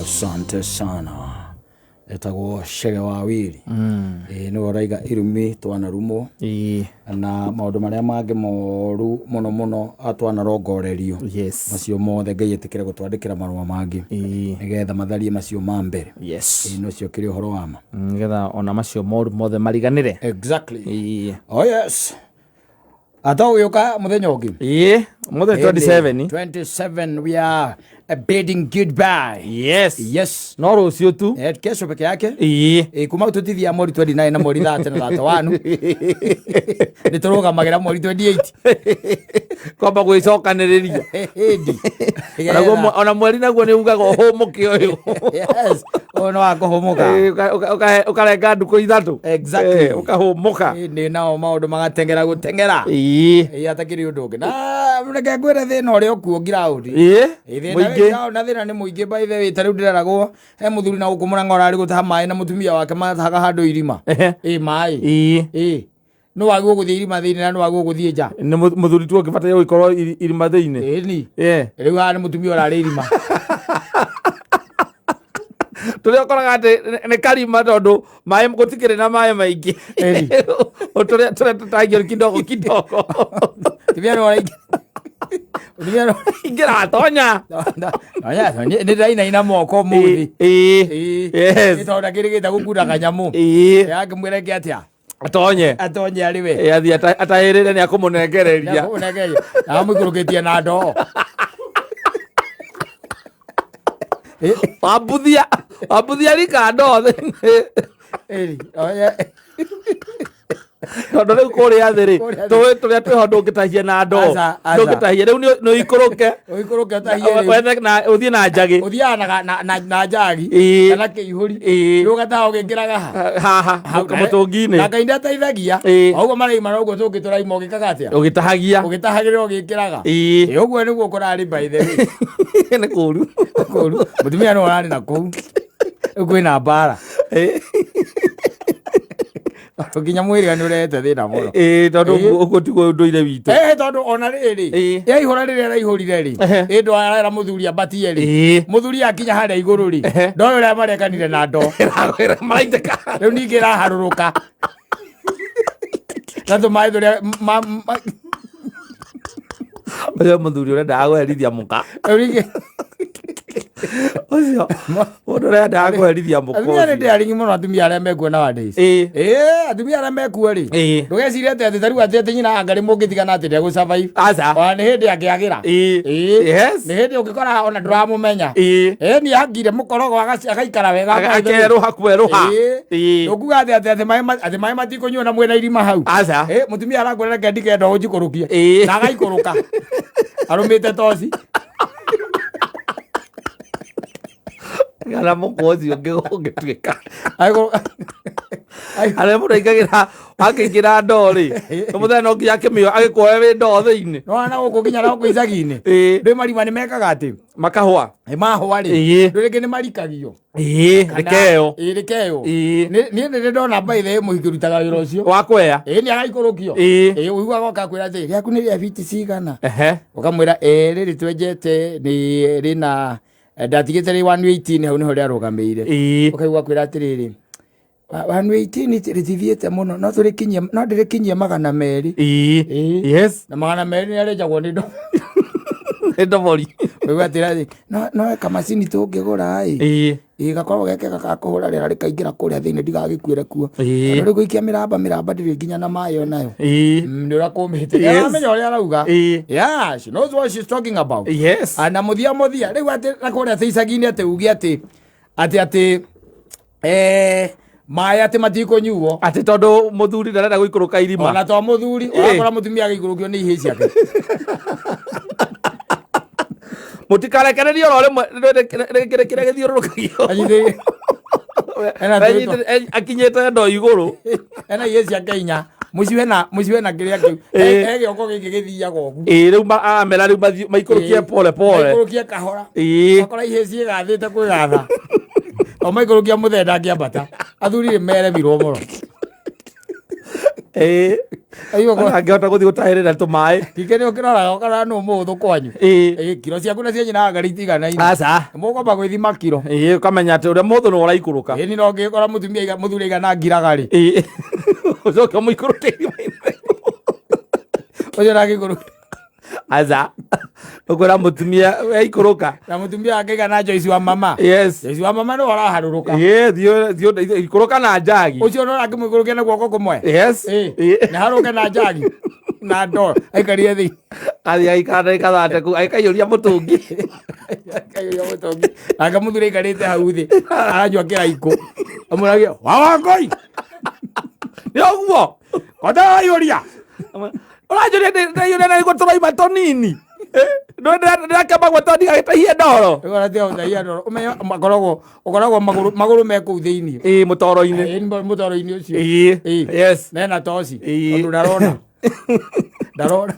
Asante sana. Etagwo Chege wa Wili. Ĩĩ nĩwe ũraiga irumi twanarumwo na maũndũ marĩa mangĩ moru mũno mũno twanarongorerio. Macio mothe Ngai etĩkĩre gũtwandĩkĩra marũa mangĩ nĩgetha matharie macio ma mbere. Ĩĩ na ũcio ũkĩrĩ ũhoro wa ma. Nĩgetha ona macio moru mothe mariganĩre. Exactly. Oh yes. Atogĩũka mũthenya ũngĩ. Ĩĩ, mũthenya 27. 27 we are bidding goodbye. Yes. Yes. No rũciũ tu. Eh, kesho peke yake. Ĩĩ. Eh, kuma tũtithia mweri 29 na mweri 30 na 31 nĩ tũrũgamagĩra mweri 28. Kwamba gwĩcokanĩrĩria. Ĩndi. Onaguo ona mweri naguo nĩ ugaga ũhũmũke ũyũ. Yes. Ũyũ nĩ wa kũhũmũka. Ĩĩ, ũkarenga ndukũ ithatũ. Exactly. Ĩĩ, ũkahũmũka. Ĩndĩ nao maũndũ magateng'era gũteng'era. Ĩĩ. Ĩĩ atakĩrĩ ũndũ ũngĩ. Na reke ngwĩre thĩna ũrĩa ũkuo ngiraũndi. Ĩĩ. Ĩĩ, thĩna Mũingĩ. wĩ ground na thĩna nĩ mũingĩ by the way ta rĩu ndĩreragwo he mũthuri na gũkũ Mũrang'a ũrarĩ gũtaha maĩ na mũtumia wake matahaga handũ irima. Ehe. Ĩĩ maĩ. Ĩĩ. Ĩĩ. Nĩ wagĩrĩirwo gũthiĩ irima thĩinĩ na nĩ wagĩrĩirwo gũthiĩ nja. Nĩ mũthuri tu ũngĩbataire gũkorwo irima thĩinĩ. Ĩni. Ĩĩ. Rĩu haha nĩ mũtumia ũrarĩ irima. Tũrĩa ũkoraga atĩ nĩ karima tondũ maĩ gũtikĩrĩ na maĩ maingĩ. Ĩni. Tũrĩa tũrĩa tũtangio kidogo kidogo. Mũtumia nĩ ũraingĩra. Mũtumia nĩ Ingĩra tonya. Nĩ ndĩrainaina moko ũmũthĩ. Ĩĩ. Ĩĩ. Yes. Nĩ tondũ ndakĩrĩgĩte gũkunda kanyamũ. Ĩĩ. Akĩmwĩra eke atĩa? Atonye. Atonye arĩ we. Ĩĩ, athiĩ atahĩrĩre nĩ akũmũnengereria. Nĩakũmũnengereria. Na amũikũrũkĩtie na ndoo. Wambuthia, wambuthia rika ndoo thĩinĩ. Ĩĩ, oye. Tondũ rĩu kũrĩa thĩ rĩ, Kũrĩa thĩ. tũĩ tũrĩa twĩho ndũngĩtahia na ndoo. Aca, aca. Ndũngĩtahia rĩu nĩ ũikũrũke. Ũikũrũke ũtahie rĩu. Wethe na ũthiĩ na njagĩ. Ũthiaga na njagi Ĩĩ. kana kĩihũri. Ĩĩ. Rĩu ũgataha ũgĩkĩraga ha. Haha, Hau, na- mũtũngi-inĩ. Na Ngai nĩateithagia. Ĩĩ. O ũguo maraima noguo tũngĩ tũraima ũgĩkaga atĩa? Ũgĩtahagia. Ũgĩtahagĩrĩra ũgĩkĩraga. Ĩĩ. Ĩĩ, ũguo nĩguo kũrarĩ by the way. Nĩ kũru. Kũru. Mũtumia nĩwe ũrarĩ na kũu. Rĩu kwĩna mbara. Ĩĩ. Tondũ nginya mwĩrĩga nĩ ũrehete thĩna mũno. Ĩĩ, tondũ Ĩĩ. ũguo tiguo ũndũire witũ. Eh, tondũ ona rĩrĩ Ĩĩ. yaihũra rĩrĩa araihũrire rĩ Ehe. ĩ ndũ arera mũthuri ambatie rĩ Ĩĩ. mũthuri akinya harĩa igũrũ rĩ Ehe. ndoĩ ũrĩa marekanire na ndoo Maraitĩka. rĩu ningĩ ĩraharũrũka na tũmaĩ tũrĩa Ũcio mũthuri ũrendaga kũherithia mũka. rĩu ningĩ Ũcio mũndũ ũrendaga kũherithia mũka. atumia nĩ ũcio. ndĩaringi mũno atumia arĩa mekuo nowadays Ĩĩ. ĩĩ atumia arĩa mekuo rĩ Ĩĩ. ndũgecirie atĩ atĩ tarĩu atĩ atĩ nyina anga rĩ mũngĩtigana atĩ ndegũ-survive. Aca. Ona nĩ hĩndĩ angĩagĩra Ĩĩ. Ĩĩ. Yes. nĩ hĩndĩ ũngĩkora ona ndũramũmenya Ĩĩ. ĩĩ nĩ angire mũkorogo agaikara wega Akerũha kwerũha. Ĩĩ. Ĩĩ. Ũkuga atĩ atĩ atĩ maĩ atĩ maĩ matikũnyuo na mwĩna irima hau Aca. Ĩĩ, mũtumia arakwĩra reke ndikenda ũnjikũrũkie Ĩĩ. na agaikũrũka arũmĩte toci Kana mũkwa ũcio ũngĩtuĩka. Agĩkũrũka Arĩa mũndũ aingagĩra akĩingĩra ndoo rĩ, mũthenya no nginya akĩmĩoe agĩkuoe wĩ ndoo thĩinĩ. nona na gũkũ nginya na gũkũ icagi-inĩ Ĩĩ. ndĩ marima nĩ mekaga atĩ Makahũa. ĩ mahũa rĩ Ĩĩ. ndũ rĩngĩ nĩ marikagio Ĩĩ, rĩkeo. Ĩĩ, rĩkeo Ĩĩ. Niĩ nĩ ndĩ ndona by the way mũhiki ũrutaga wĩra ũcio Wa kwea. ĩĩ nĩ agaikũrũkio Ĩĩ. ĩĩ ũiguaga ũkakwĩra atĩ rĩaku nĩ rĩa biti cigana Ehe. ũkamwĩra ĩĩ rĩrĩ twenjete nĩ rĩna ndatigĩte rĩ 118 hau nĩho rĩarũgamĩire Ĩĩ. ũkaigua kwĩra atĩrĩrĩ 118 rĩtithiĩte mũno no tũrĩkinyie no ndĩrĩkinyie 200. Ĩĩ. Ĩĩ. Yes. Na 200 nĩ arĩnjagwo nĩ ndo Nĩ ndobori. Ũkaigua atĩrĩrĩ no no kamacini tũngĩgũra ĩ Ĩĩ. Ĩĩ gakoragwo gekega ga kũhũra rĩera rĩkaingĩra kũrĩa thĩinĩ ndigagĩkuĩre kuo. Ĩĩ. Tondũ rĩu gũikia mĩramba mĩramba ndĩrĩ nginya na maĩ onayo. Ĩĩ. Nĩ ũrĩa kũmĩte. Yes. Aramenya ũrĩa arauga. Ĩĩ. Yeah, she knows what she's talking about. Yes. Na mũthia mũthia rĩu atĩ na kũrĩa atĩ icagi-inĩ atĩ uge atĩ atĩ atĩ maĩ atĩ matikũnyuo. Atĩ tondũ mũthuri ndarenda gũikũrũka irima. Ona to mũthuri, Ĩĩ. ũrakora mũtumia agĩikũrũkio nĩ ihĩĩ ciake. Mũtikarekererie oro rĩmwe kĩrĩa gĩthiũrũrũkagio. Anyitĩrĩire. Ena tũrĩtwa. Akinyĩte ndoo igũrũ. Ena ihĩĩ ciake inya. Mũciwe na mũciwe na kĩrĩa kĩu. Ĩĩ. He gĩoko gĩkĩ gĩthiaga ũguo. Ĩĩ, rĩu aramera rĩu maikũrũkie Ĩĩ. pole pole. Maikũrũkie kahora. Ĩĩ. Wakora ihĩĩ ciĩgathĩte kwĩgatha. O maikũrũkia mũthee ndangĩambata. Athuri nĩ meremirwo mũno. Ĩĩ. Aigua kwa- Angĩhota gũthiĩ gũtahĩrĩra tũmaĩ. Ningĩ nĩ ũkĩroraga ũkarora nũ mũhũthũ kwanyu. Ĩĩ. Ĩĩ, kiro ciaku na cia nyina anga itiganaine. Aca. Mũkwamba gwĩthima kiro. Ĩĩ, ũkamenya atĩ ũrĩa mũhũthũ nĩ ũraikũrũka. Ĩĩ, no ũngĩkora mũtumia mũthuri aigana ngiraga rĩ. Ĩĩ. Ũcoke ũmũikũrũke irima-inĩ. Ũcio ndangĩikũrũka. Aca. Ũkwĩra mũtumia aikũrũka. Na mũtumia wake aigana Joyce wa mama. Yes. Joyce wa mama nĩwe ũraharũrũka. Ĩĩ, thiĩ thiĩ ikũrũka na njagi. Ũcio no angĩmũikũrũkia na guoko kũmwe. Yes. Ĩĩ. Ĩĩ. Na harũke na njagi. Na ndoo aikarire thĩ. Athiĩ aikara ndagĩka thate kũu, agĩkaiyũria mũtũngi. Akaiyũria mũtũngi. Nake mũthuri aikarĩte hau thĩ aranyua kĩraikũ. Amũragia, wa Wangũi, Nĩ ũguo. kote waiyũria. Ũranjũria ndaiyũria na nĩguo tũraima tũnini. Ndĩrakĩamba gwetwo ndigagĩtahie ndoro. Rĩu aratiga gũtahia ndoro. Ũmenye makoragwo ũkoragwo magũrũ magũrũ me kũu thĩinĩ. Ĩĩ, mũtoro-inĩ. Ĩĩ, nĩ mũtoro-inĩ ũcio. Ĩĩ. Ĩĩ. Yes. Mena toci. Ĩĩ. Tondũ ndarona. Ndarona.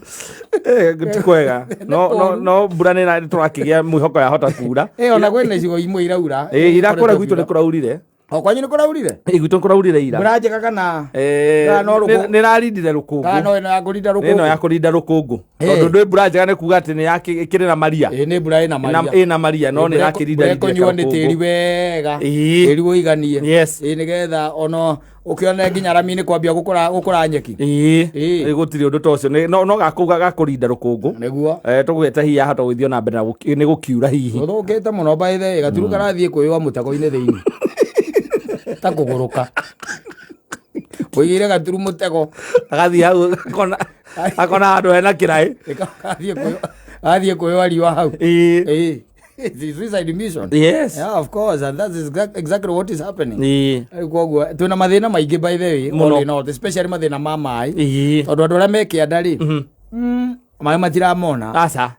Eh, ti kwega no no no mbura nĩ nĩ tũrakĩgĩa mwĩhoko yahota kura. Ĩĩ, ona kwĩna icigo imwe iraura. Ĩĩ, ira kũrĩa gwitũ nĩ kũraurire. O kwanyu nĩ kũraurire? Ĩĩ, gwitũ nĩ kũraurire ira. Mbura njega kana Eh, Kana no rũkũ- nĩ ĩrarindire kana rũkũngũ. no ĩno ya kũrinda Nĩ ĩno ya rũkũngũ? kũrinda rũkũngũ. Ĩĩ. Tondũ ndwĩ mbura njega nĩ kuga atĩ nĩ ĩkĩrĩ na maria. Ĩĩ, nĩ mbura ĩna maria. Ĩna maria no nĩ ĩrakĩrinda Mbura ĩkũnyuo nĩ tĩri wega. Ĩĩ. Tĩri ũiganie. Yes. Ĩĩ, nĩgetha ona ũkĩone nginya rami-inĩ kwambia gũkũra gũkũra nyeki. Ĩĩ. Ĩĩ. Gũtirĩ ũndũ ta ũcio. No no gakũu gakũrinda rũkũngũ. Nĩguo. Eh, tũgwete hihi yahota gũgĩthiĩ ona mbere na nĩ gũkiura hihi. Gũthũkĩte mũno by the way, gaturu karathiĩ kwĩyũa mũtego-inĩ thĩinĩ. Ta kũgũrũka. Ũigĩire gaturu mũtego. Agathiĩ hau akona akona handũ hena kĩraĩ. Gathiĩ kwĩyũa gathiĩ kwĩyũa riũa hau. Ĩĩ. Ĩĩ. It's a suicide mission. Yes. Yeah, of course, and that is exactly what is happening. Ĩĩ. Rĩu koguo twĩna mathĩna maingĩ by the way, Mũno. all in all, especially mathĩna ma maĩ. Ĩĩ. Tondũ andũ arĩa me kĩanda rĩ, maĩ matiramona. Aca.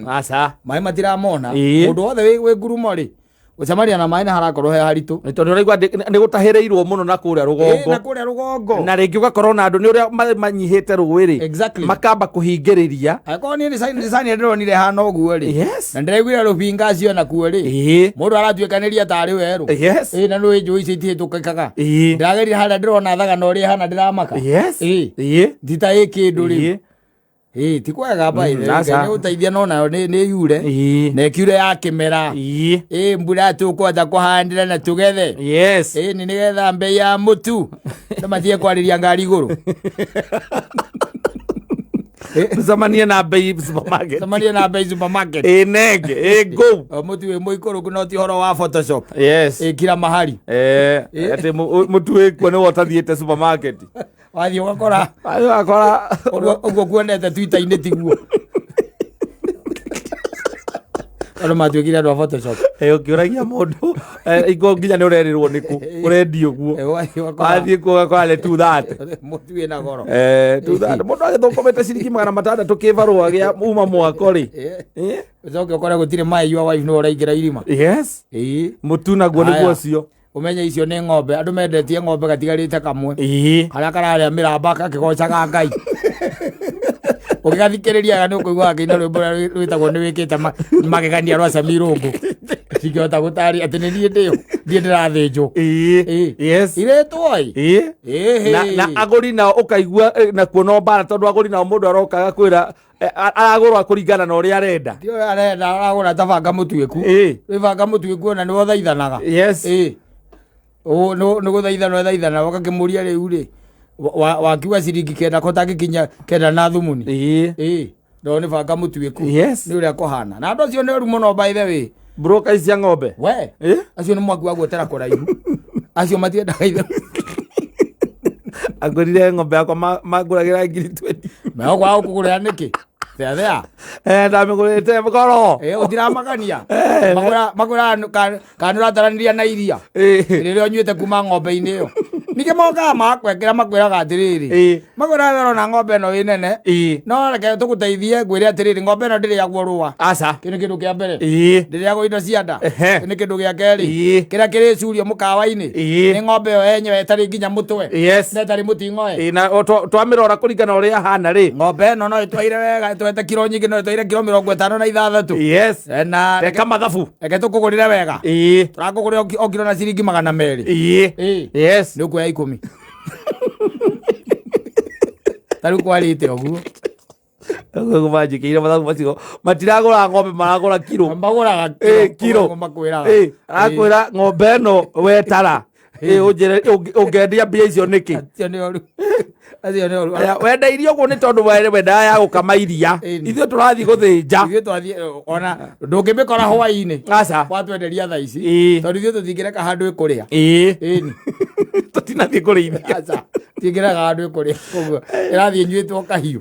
Aca. Maĩ matiramona. Ĩĩ. Mũndũ wothe wĩ wĩ ngurumo rĩ, gũcemania na maĩ nĩ harakorwo he haritũ. Nĩ tondũ ũraigua nĩ gũtahĩrĩirwo mũno na kũrĩa Ĩĩ, na rũgongo. kũrĩa rũgongo. Na rĩngĩ ũgakorwo na andũ nĩ ũrĩa manyihĩte rũĩ rĩ. Exactly. Makamba kũhingĩrĩria. Angĩkorwo niĩ nĩ cani ndĩronire hana ũguo rĩ. Yes. Na ndĩraiguire rũbinga acio nakuo rĩ. Ĩĩ. Mũndũ aratuĩkanĩria tarĩ werũ. Yes. Ĩĩ, na nĩũĩ njũĩ icio itihĩtũkĩkaga. Ĩĩ. Ndĩragerire harĩa ndĩrona thagana ũrĩa ĩhana ndĩramaka. Yes. Ĩĩ. Ĩĩ. Ndita ĩ kĩndũ rĩu. Ĩĩ. Ĩĩ, ti kwega by the way. aca. Ngai nĩgũteithia no nayo nĩ nĩ yure. Ĩĩ. Na ĩkiure ya kĩmera. Ĩĩ. Ĩĩ, mbura tũkũhota kũhandĩra na tũgethe. Yes. Ĩĩ, nĩ nĩgetha mbei ya mũtu. No matige kwarĩria ngari igũrũ. Tũcemanie na mbei supermarket. Cemanie na mbei supermarket. Ĩĩ nenge. Ĩĩ ngũu. O mũtu wĩ mũikũrũku no ti ũhoro wa Photoshop. Yes. Ĩ kila mahali. Eh, atĩ mũtu wĩkuo nĩwe ũtathiĩte supermarket. Wathiĩ ũgakora Wathiĩ ũgakora ũguo ũguo kuonete Twitter-inĩ tiguo. Andũ matuĩkire andũ a Photoshop. Eh, ũkĩũragia mũndũ eh, iko nginya nĩ ũrerĩrwo nĩkũ ũrendio ũguo. Ĩ, wathiĩ ũgakora Wathiĩ kuo ũgakora nĩ 230. mũtu wĩna goro. Eh, 230. Mũndũ agĩthũkũmĩte ciringi 600 kĩbarũa gĩa uma mwako rĩ. Ĩ, Eh? Ũcoke ũkore gũtirĩ maĩ your wife nĩwe ũraingĩra irima. Yes. Ĩĩ. Mũtu naguo nĩguo Aya. ũcio. Ũmenye icio nĩ ng'ombe. Andũ mendetie ng'ombe gatigarĩte kamwe. Ĩĩ. Karĩa kararĩa mĩramba gakĩgocaga Ngai. Ũgĩgathikĩrĩria nĩ ũkũigua gakĩina rwĩmbo rũrĩa rwĩtagwo nĩ wĩkĩte magegania rwa Sami Rũngũ. Cingĩhota gũtarĩria atĩ nĩ niĩ ndĩyo, niĩ ndĩrathĩnjwo. Ĩĩ. Ĩĩ. Yes. Irĩtwo ĩ. Ĩĩ. Ĩhĩ. Na agũri nao ũkaigua eh, nakuo no mbara tondũ agũri nao mũndũ aroka agakwĩra eh, aragũra kũringana na ũrĩa arenda. Ti ũyũ arenda aragũra ta banga mũtuĩku. Ĩĩ. Wĩ banga mũtuĩku ona nĩwe ũthaithanaga. Yes. Ĩĩ. Nĩ gũthaithana ũthaithana ũgakĩmũria rĩu rĩ wakiuga ciringi kenda ko tangĩkinya kenda na thumuni. Ĩĩ. Ĩĩ. No nĩ banga mũtuĩku. Yes. Nĩ ũrĩa kũhana. Na andũ acio nĩ oru mũno by the way. Broker ici cia ng'ombe. We. Ĩĩ. Acio nĩ mwaki wa guotera kũraihu. Acio matiendaga ithe. Angũrire ng'ombe yakwa mangũragĩra ngiri 20. Megũkwaga gũkũgũrĩra nĩkĩ? Thea thea. Eh, ndamĩgũrĩte goro. Ĩĩ ũtiramakania. Makwĩraga kana nĩ ũrataranĩria na iria. Ĩĩ. Rĩrĩa ũnyuĩte kuma ng'ombe-inĩ ĩyo. Ningĩ mokaga magakwekera makwĩraga atĩrĩrĩ. Ĩĩ. Makwĩraga we ũrona ng'ombe ĩno ĩ nene. Ĩĩ. No reke tũgũteithie ngwĩre atĩrĩrĩ ng'ombe ĩno ndĩrĩagwo rũa. Aca. Kĩu nĩ kĩndũ kĩa mbere. Ĩĩ. Ndĩrĩagwo indo cia nda. Ehe. Kĩu nĩ kĩndũ gĩa kerĩ. Ĩĩ. Kĩrĩa kĩrĩcurio mũkawa-inĩ. Ĩĩ. Nĩ ng'ombe ĩyo yenyewe ĩtarĩ nginya mũtwe. Yes. Na ĩtarĩ mũting'oe. Ĩĩ, na o twamĩrora kũringana na ũrĩa ahana rĩ. Ng'ombe ĩno no ĩtwaire wega ĩtwete kiro nyingĩ no ĩtwaire kiro 56. Yes. Na Reka mathabu. reke tũkũgũrĩre wega. Ĩĩ. Tũrakũgũrĩra o kiro na ciringi 200. Ĩĩ. Ĩĩ. Yes. Nĩ ũkuoya 10. Ta rĩu kwarĩte ũguo. Ũguo manjĩkĩire mathabu macio, matiragũra ng'ombe, maragũra kiro. Magũraga kiro. Ũguo makwĩraga. Arakwĩra ng'ombe ĩno wetara, ũnjĩre ũngĩendia mbia icio nĩkĩ? Acio nĩ oru. Acio nĩ oru. Aya, wendeirio ũguo nĩ tondũ wendaga ya gũkama iria. Ĩni. Ithuĩ tũrathiĩ gũthĩnja. Ithuĩ twathiĩ ona ndũngĩmĩkora hwaĩ-inĩ. Aca. Watwenderia thaa ici. Tondũ ithuĩ tũtingĩreka handũ ĩkũrĩa. Ĩni. Tũtinathiĩ kũrĩithia. Aca. Tingĩreka handũ ĩkũrĩa. Koguo ĩrathiĩ ĩnyuĩtwo kahiũ.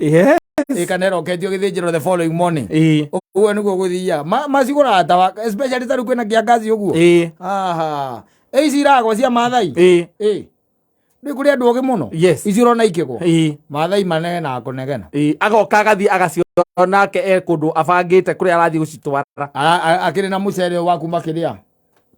Ĩ kana ĩroketio gĩthĩnjĩro the following morning. Ũguo nĩguo gũthiaga. Macigũraga ta especially ta rĩu kwĩna kĩangazi ũguo. Aha. Ĩ ici iragwa cia Maathai. Ĩ. Nĩ kũrĩ andũ ogĩ mũno. Yes. Ici ũrona ikĩgwa. Maathai manegenaga kũnegena. Agoka agathiĩ agaciona nake e kũndũ abangĩte kũrĩa arathiĩ gũcitwara. Akĩrĩ na mũcere wa kuma kĩrĩa?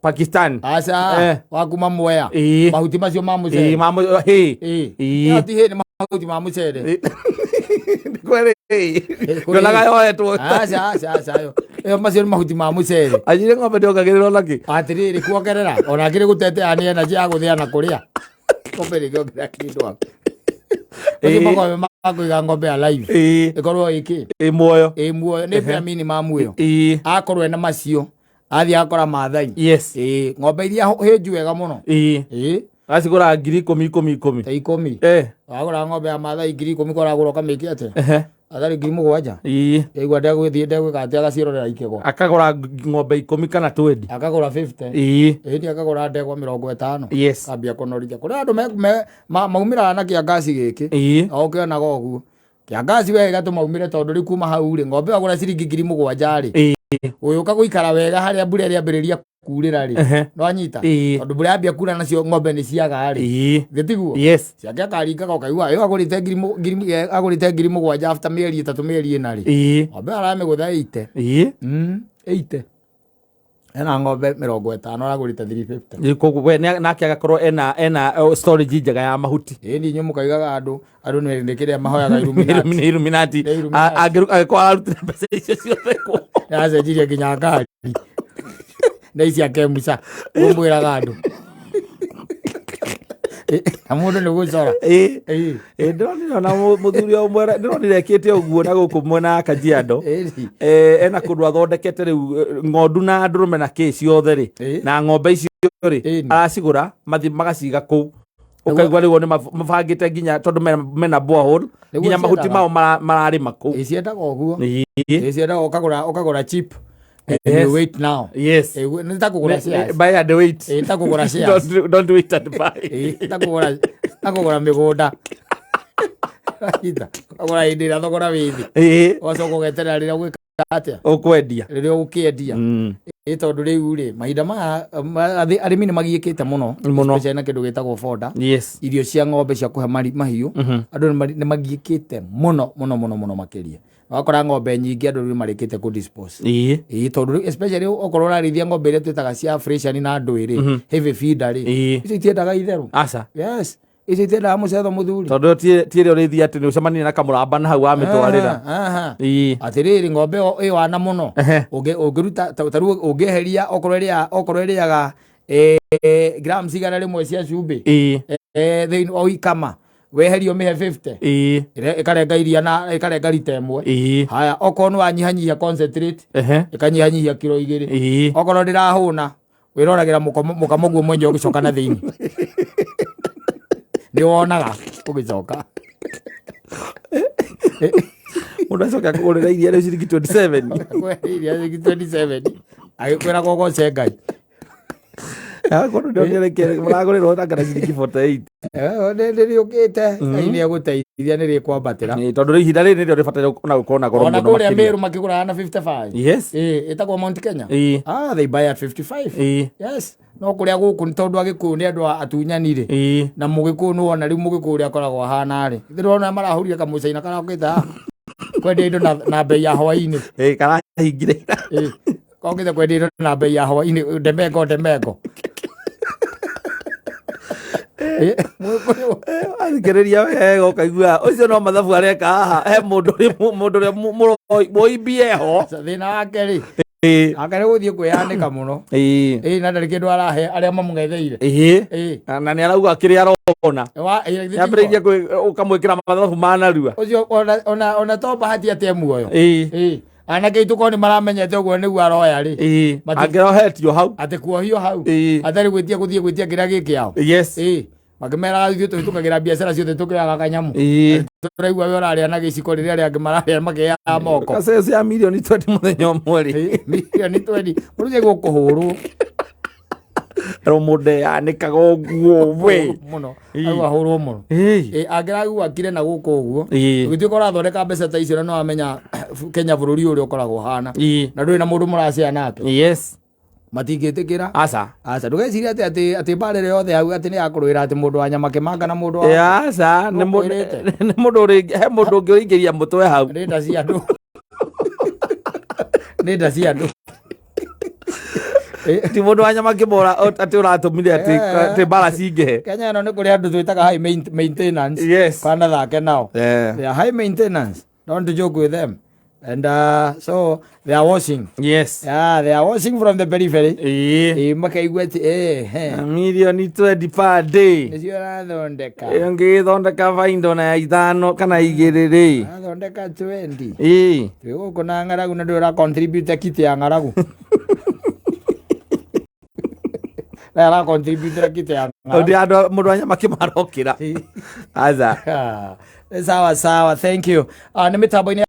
Pakistan. Aca, wa kuma Mwea. Mahuti macio ma mũcere. Ĩĩ. Ĩyo ti hĩ, nĩ mahuti ma mũcere. Nĩ kweri. Kũrĩ. Ndonaga yoetwo. Aca, aca, aca, ĩyo. Ĩyo macio nĩ mahuti ma mũcere. Anjire ng'ombe ndĩongagĩrĩrwo nakĩ? Atĩrĩrĩ, kuongerera ona akĩrĩ gũtetea nĩ energy ya gũthĩa na kũrĩa. Ng'ombe ndĩngĩongerera kĩndũ hau. Macio makoragwo ma kũiga ng'ombe alive. Ĩkorwo ĩkĩ? Ĩ muoyo. Ĩ muoyo, nĩ bare minimum ĩyo. Akorwo ena macio, athiĩ akora Maathai. Yes. Ĩĩ, ng'ombe iria hĩnju wega mũno. Ĩĩ. Acigũraga ngiri ikũmi ikũmi ikũmi. Ta ikũmi. Wagũra ng'ombe ya Maathai 10,000 koragũra ũkamĩkia atĩa? Atarĩ 7,000. Yaigua ndegũthiĩ ndegwĩka atĩa agaciĩrorera ikĩgwa. Akagũra ng'ombe 10 kana 20. Akagũra 50. Ĩĩ ni akagũra ndegwa 50. Ambia kũnorithia. Kũrĩ andũ maumĩraga na kĩangaci gĩkĩ. O ũkĩonaga ũguo. Kĩangaci we gĩgatũma umĩre tondũ rĩu kuma hau rĩ, ng'ombe wagũra ciringi 7,000 rĩ. Ũgĩũka gũikara wega harĩa mbura ĩrĩambĩrĩria kurĩra rĩ. Nĩwanyita? Tondũ mbura yambia kura nacio ng'ombe nĩ ciaga rĩ. Githĩ tiguo? Yes. Ciake akaringaga ũkaigua ĩyo agũrĩte ngiri ngiri agũrĩte 7,000 after mĩeri 3 mĩeri 4 rĩ. Ng'ombe aramĩgũtha 80. 80. Ena ng'ombe 50 aragũrĩte 350. Ĩ, koguo we nake agakorwo ena storage njega ya mahuti. Ĩ ni inyuĩ mũkaigaga andũ nĩ kĩrĩa mahoyaga Illuminati. Nĩ Illuminati. Nĩ Illuminati. Angĩkorwo ararutire mbeca icio ciothe kũ. Nĩacenjirie nginya ngari. Na ici cia Kemusa. Ũmwĩraga andũ. Na mũndũ nĩ gũcora. Ĩ, ndĩronire ona mũthuri ũmwe ndĩronire ekĩte ũguo na gũkũ mwena wa Kajiado. Ena kũndũ athondekete rĩu ng'ondu na ndũrũme na kĩ ciothe rĩ. Na ng'ombe icio rĩ, aracigũra mathiĩ magaciga kũu. Ũkaigua rĩu nĩ mabangĩte nginya tondũ mena borehole, Nĩguo nginya mahuti ciendaga. mao mararĩma kũu. Ĩ, ciendaga ũguo. Ĩ, ciendaga ũkagũra cheap. And you wait now. Yes. Nĩ ta kũgũra shares. Buy and wait. Nĩ ta kũgũra shares. Don't wait and buy. Ta kũgũra mĩgũnda. Ita, ũkagũra hĩndĩ ĩrĩa thogora wĩ thĩ. Ũgacoka ũgeterera rĩrĩa ũgwĩka atĩa? Ũkwendia. Rĩrĩa ũgũkĩendia. Tondũ rĩu rĩ, mahinda maya, arĩmi nĩ magiĩkĩte mũno. Mũno. Especially na kĩndũ gĩtagwo fodder. Yes. Irio cia ng'ombe cia kũhe mahiũ. Andũ nĩ magiĩkĩte mũno, mũno, mũno, mũno makĩria. Wakora ng'ombe nyingĩ andũ rĩu marĩkĩte kũ dispose. Ĩĩ, tondũ rĩu especially okorwo ũrarĩithia ng'ombe iria twĩtaga cia Friesian na ndwĩrĩ, heavy feeder rĩ, icio itiendaga itherũ. Aca. Yes. Icio itiendaga mũcetho mũthuri. Tondũ ti ĩrĩa ũrĩithia atĩ nĩ ũcemanirie na kamũramba na hau wamĩtwarĩra. Atĩrĩrĩ, ng'ombe ĩyo ĩyo ana mũno. Ũngĩruta, ta rĩu ũngĩeheria okorwo ĩrĩa, okorwo ĩrĩaga, grams 100 cia cumbĩ. Thĩinĩ wa ikama. Weherio mĩhe 50. Ĩkarenga iria na ĩkarenga rita 1. Haya, okorwo nĩ wanyihanyihia concentrate, ĩkanyihanyihia kiro 2. Okorwo ndĩrahũna, wĩroragĩra mũkamo guo mwenye ũgĩcoka na thĩinĩ. Nĩ wonaga ũgĩcoka. Mũndũ acoka kũgũrĩra iria rĩu ciringi 27. Kũgũrĩra iria ciringi 27. Agĩkwĩra gogoce Ngai. Akorwo ndongerekere mũragũrĩrwo na kana ciringi 48. Nĩ rĩũkĩte, Ngai nĩ egũteithia, nĩ rĩkwambatĩra. Ĩ, tondũ rĩu ihinda rĩrĩ nĩrĩo rĩbataire ona gũkorwo na goro Ona mũno kũrĩa makĩria. Meru makĩgũraga na 55. Yes. Ĩ, ĩtagwo Mount Kenya. They buy at 55. Yes. No kũrĩa gũkũ nĩ tondũ Agĩkũyũ nĩ andũ atunyani rĩ. Na Mũgĩkũyũ nĩ wona rĩu Mũgĩkũyũ ũrĩa akoragwo ahana rĩ. Ithe ndĩrona marahũrire kamũcaina karokĩte haha. Kwendia indo na bei ya hwaĩ-inĩ. Ĩ, karahingire. Ĩ, kokĩte kwendia indo na bei ya hwaĩ-inĩ, ndemengo, ndemengo. Mũgĩkũyũ. Athikĩrĩria wega ũkaigua ũcio no mathabu areka haha, he mũndũ ũrĩa mũimbie ho. Thĩna wake rĩ, Anga nĩ gũthiĩ kwĩyanĩka mũno. Ĩĩ, na ndarĩ kĩndũ arahe arĩa mamũng'etheire. Na nĩ arauga kĩrĩa arona. Ĩĩ, githĩ yambĩrĩirie ũkamwĩkĩra mathabu ma narua. Ũcio ona to bahati atĩ e muoyo. Ĩĩ, anake aitũ korwo nĩ maramenyete ũguo nĩguo aroya rĩ, Angĩrohetio hau. Atĩ kuohio hau, atarĩ gwĩtia gũthiĩ gwĩtia kĩrĩa gĩ kĩao. Makĩmeraga ithuĩ tũhĩtũkagĩra biacara ciothe tũkĩoyaga kanyamũ. Tũraigua we ũrarĩa na gĩciko rĩrĩa arĩa angĩ mararĩa makĩoyaga moko. Kacecio ya mirioni 20 mũthenya ũmwe rĩ. Ĩĩ, mirioni 20 mũrũje gũkũhũrwo. Ro mũndũ yanĩkaga ũguo we. Mũno. Au ahũrwo mũno. Ĩĩ, angĩraigua akire na gũkũ ũguo, ũgĩtuĩka ũrathondeka mbeca ta icio na nĩ wamenya Kenya bũrũri ũrĩa ũkoragwo ũhana, na ndũrĩ na mũndũ mũracea nake, matingĩtĩkĩra. Aca. Aca, ndũgecirie atĩ mbara ĩrĩa yothe hau atĩ nĩ ya kũrũĩra atĩ mũndũ wa nyama kĩmanga na mũndũ wa Aca, nĩ mũndũ Ũkwĩrĩte. Nĩ mũndũ he mũndũ ũngĩ ũringĩria mũtwe hau. Nĩ nda cia andũ, nĩ nda cia andũ. Ti mũndũ wa nyama kĩmora atĩ ũratũmire atĩ atĩ mbara cingĩhe. Kenya ĩno nĩ kũrĩ andũ twĩtaga high maintenance. Kana thake nao. They are high maintenance, don't joke with them, and so they are washing. Yeah, they are washing from the periphery. Makaigua atĩ he. Mirioni 20 per day. Nĩcio ũrathondeka. Ĩyo ngĩgĩthondeka bainda ona ya 5 kana 2 rĩ. Ũrathondeka 20. Twĩ gũkũ na ng'aragu na ndũrĩ ũra contribute kiti ya ng'aragu, na ara contribute kiti ya ng'aragu. Ndi andũ mũndũ wa nyama kĩmarokĩra. Aca. Ah, sawa sawa, thank you. Nĩ mĩtambo-inĩ.